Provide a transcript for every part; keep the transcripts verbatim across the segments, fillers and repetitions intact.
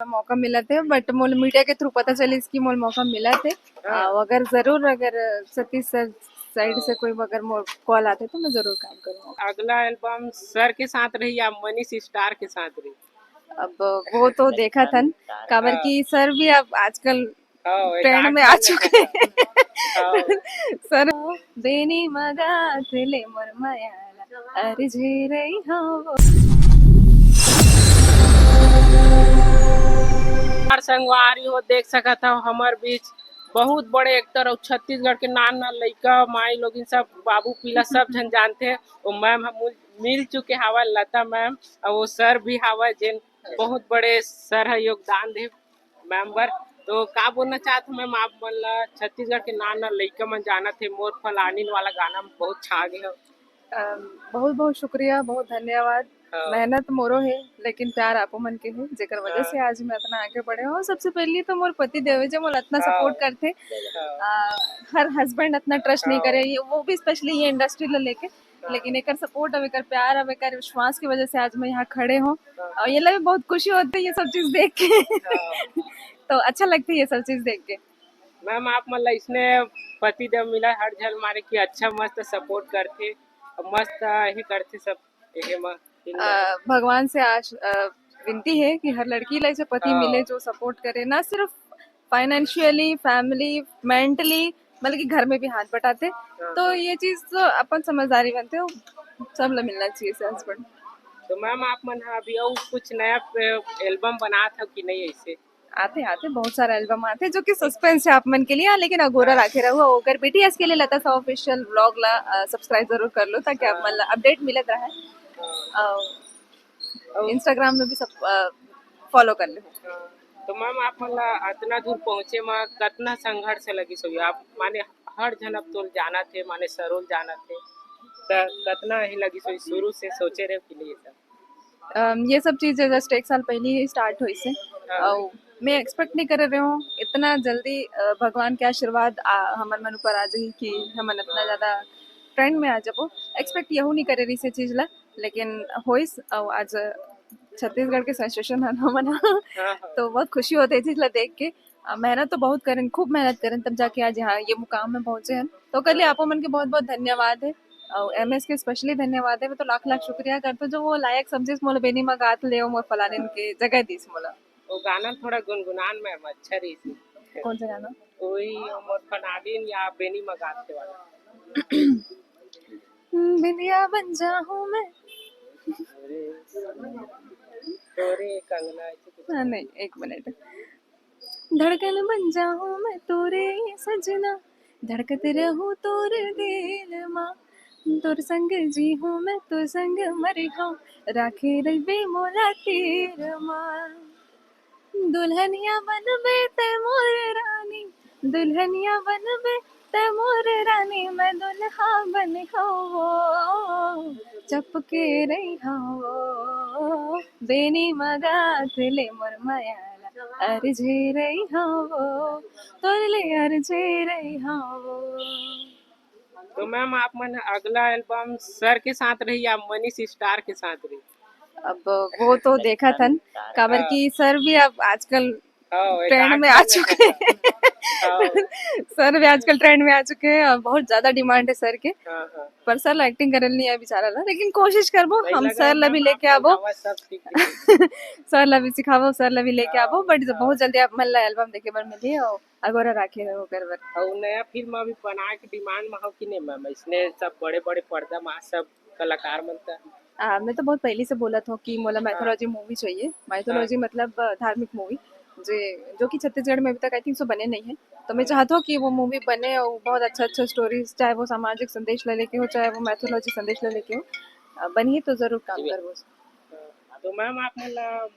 मौका मिलत हे, but मोला मीडिया के through पता चलिस कि मोला मौका मिलत हे। हाँ। अउ अगर जरूर, अगर सतीश सर side से कोई अगर मोर call आथे, तो मैं जरूर काम करूँगा। अगला album सर के साथ रही या मनीष स्टार के साथ रही? अब वो तो देखत हन, काबर कि सर भी अब आजकल हाँ, trend में आ चुके हैं। हाँ। सर, बेनी मगात ले मोर मया ला, अर्जी रही हो वो। और संगवारी हो, देख सकत हो हमर बीच बहुत बड़े actor अउ छत्तीसगढ़ के नान नान लइका, माई लोगिन सब, बाबू पीला सब झन जानथे। वो ma'am ह मिल, मिल चुके हवय, लता ma'am, अउ वो सर भी हवय, जेन बहुत बड़े सर ह योगदान दे ma'am बर। तो का बोलना चाहत हो ma'am, आप मन ला छत्तीसगढ़ के नान नान लइका मन जानत हे, मोर फलानिन वाला गाना में बहुत छा गे हो। अम, बहुत बहुत शुक्रिया, बहुत धन्यवाद। हाँ। मेहनत मोरो हे, लेकिन प्यार आपो मन के हे, जेकर वजह हाँ। से आज मैं इतना आगे बढ़े हूँ। सबसे पहली तो मोर पति देव हे, जे मोला इतना हाँ। support करथे। हाँ। आ, हर husband इतना trust नहीं हाँ। करे, ये, वो भी specially ये industry ला लेके। हाँ। लेकिन एकर support, अब एकर प्यार, अब एकर विश्वास की वजह से आज मैं यहाँ खड़े हूँ। हाँ। और ये ला भी बहुत खुशी होथे ये सब चीज देख के। हाँ। तो अच्छा लगथे ये सब चीज देख के। Ma'am, आप मन ला इसने पति देव मिला, हर झन माने कि अच्छा मस्त support करथे, मस्त ही करथे सब। एहे मा, अ, भगवान से आश-, अ, विनती हे कि हर लड़की ला ऐसे पति हाँ। मिले जो support करे, ना सिर्फ financially, family, mentally, बल्कि घर में भी हाथ बटाथे। हाँ। तो ये चीज तो अपन समझदारी बनथे, वो सब ला मिलना चाहिए से husband। तो ma'am, आप मन ह अभी अउ कुछ नया, अ, album बनात हो कि नहीं ऐसे? आथे, आथे, बहुत सारा album आथे, जो कि suspense हे आप मन के लिए, लेकिन अगोरा हाँ। राखे रहो। अगर B T S के लिए लता सा official vlog ला, अ, subscribe जरूर कर लो, ताकि आप हाँ। मन ला update मिलत रहे। हाँ। अ, अउ Instagram में भी सब, अ, follow कर लो। हाँ। तो ma'am, आप मन ला अतना दूर पहुँचे मा कतना संघर्ष लगिस होही? आप माने हर झन अब तोल जानत हे, माने सरोल जानत हे, त कतना ही लगिस होही? शुरू से सोचे रहे कि नहीं ये सब? अम, ये सब चीजें just एक साल पहले ही start होइस हे। हाँ। अउ मैं expect नहीं करे रहे हूँ इतना जल्दी, अ, भगवान के आशीर्वाद, आ, हमन मन ऊपर आ जाही कि हमन इतना ज्यादा trend में आ जाबो। Expect यहू नहीं करे रहिस ये चीज ला, लेकिन होइस। अउ आज छत्तीसगढ़ के sensation हन हमन। हाँ, हाँ। तो बहुत खुशी होथे ये चीज ला देख के। अ, मेहनत तो बहुत करेन, खूब मेहनत करेन, तब जाके आज यहाँ ये मुकाम में पहुँचे हन। तो ओकर लिए हाँ। आपो मन के बहुत-बहुत धन्यवाद हे, अउ M S के specially धन्यवाद हे। मैं तो लाख-लाख शुक्रिया करथों, जो वो लायक समझिस मोला, बेनी मगात ले मोर फलानिन के जगह दिस मोला। वो गाना थोड़ा गुनगुनान ma'am, अच्छा रहिस। कौन सा गाना? वही मोर फलानिन या बेनी मगात के वाला। बिंदिया बन जाहूँ मैं। तोरे कंगना, ऐसे कुछ। हाँ, नहीं, एक मिनट। धड़कन बन जाहूँ मैं तोरे सजना, धड़कत रहूँ तोर दिल मा, तोर संग जीहूँ मैं तोर संग मरिहूँ, राखे रहिबे मोला तीर मा। दुल्हनिया बनबे तै मोर रानी, दुल्हनिया बनबे तै मोर रानी, मैं दुल्हा बन हो, चपके रही हो, बेनी मगात ले मोर मयाला, अर्जी रही हो, तोर ले अर्जी रही हो। तो ma'am, आप मन अगला album सर के साथ रही या मनीष स्टार के साथ रही? अब वो तो देखत हन, काबर हाँ। कि सर भी अब आजकल हाँ, एक trend में आ चुके हैं। हाँ। सर भी आजकल trend में आ चुके हैं और बहुत ज्यादा demand है सर के। हाँ, हाँ। पर सर ला acting करल नहीं है बेचारा ला, लेकिन कोशिश करबो, नहीं हम लगा सर ला भी लेके आबो। आवाज सब ठीक है। सर ला भी सिखाबो, सर ला भी लेके हाँ, आबो, but हाँ। बहुत जल्दी आप मन ला album देखे बर मिली और अगोरा राखे रहो ओकर बर। अउ नया फिल्म अभी बनाए के demand में हो कि नहीं ma'am? इसने सब बड़े-बड़े पर्दा में सब कलाकार मन त। आ, मैं तो बहुत पहले से बोलत हूँ कि मोला हाँ। Mythology movie चाहिए। Mythology हाँ। मतलब, अ, धार्मिक movie, जे, जो कि छत्तीसगढ़ में अभी तक I think so बने नहीं है। तो मैं हाँ। चाहत हूँ कि वो movie बने और बहुत अच्छा-अच्छा stories, चाहे वो सामाजिक संदेश ले लेके हो, चाहे वो mythology संदेश ले लेके हो, अ, बनही तो जरूर काम जी। करबो। हाँ। तो ma'am, आप मन ला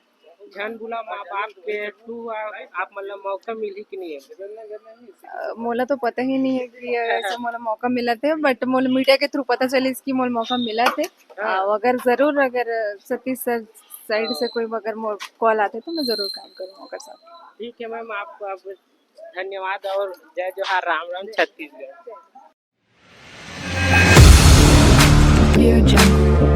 झन भूला माँ बाप के two, आ, आप मन ला मौका मिलही कि नहीं? अ, मोला तो पता ही नहीं है कि ऐसे मोला मौका मिलत हे, but मोला media के through पता चलिस कि मोला मौका मिलत हे। हाँ। अ, अगर जरूर, अगर सतीश सर side से हाँ। कोई अगर मोर call आथे, तो मैं जरूर काम करूँ ओकर साथ। ठीक है ma'am, आपको, आपको धन्यवाद और जय जोहार, राम राम छत्तीसगढ़। Audio Jungle।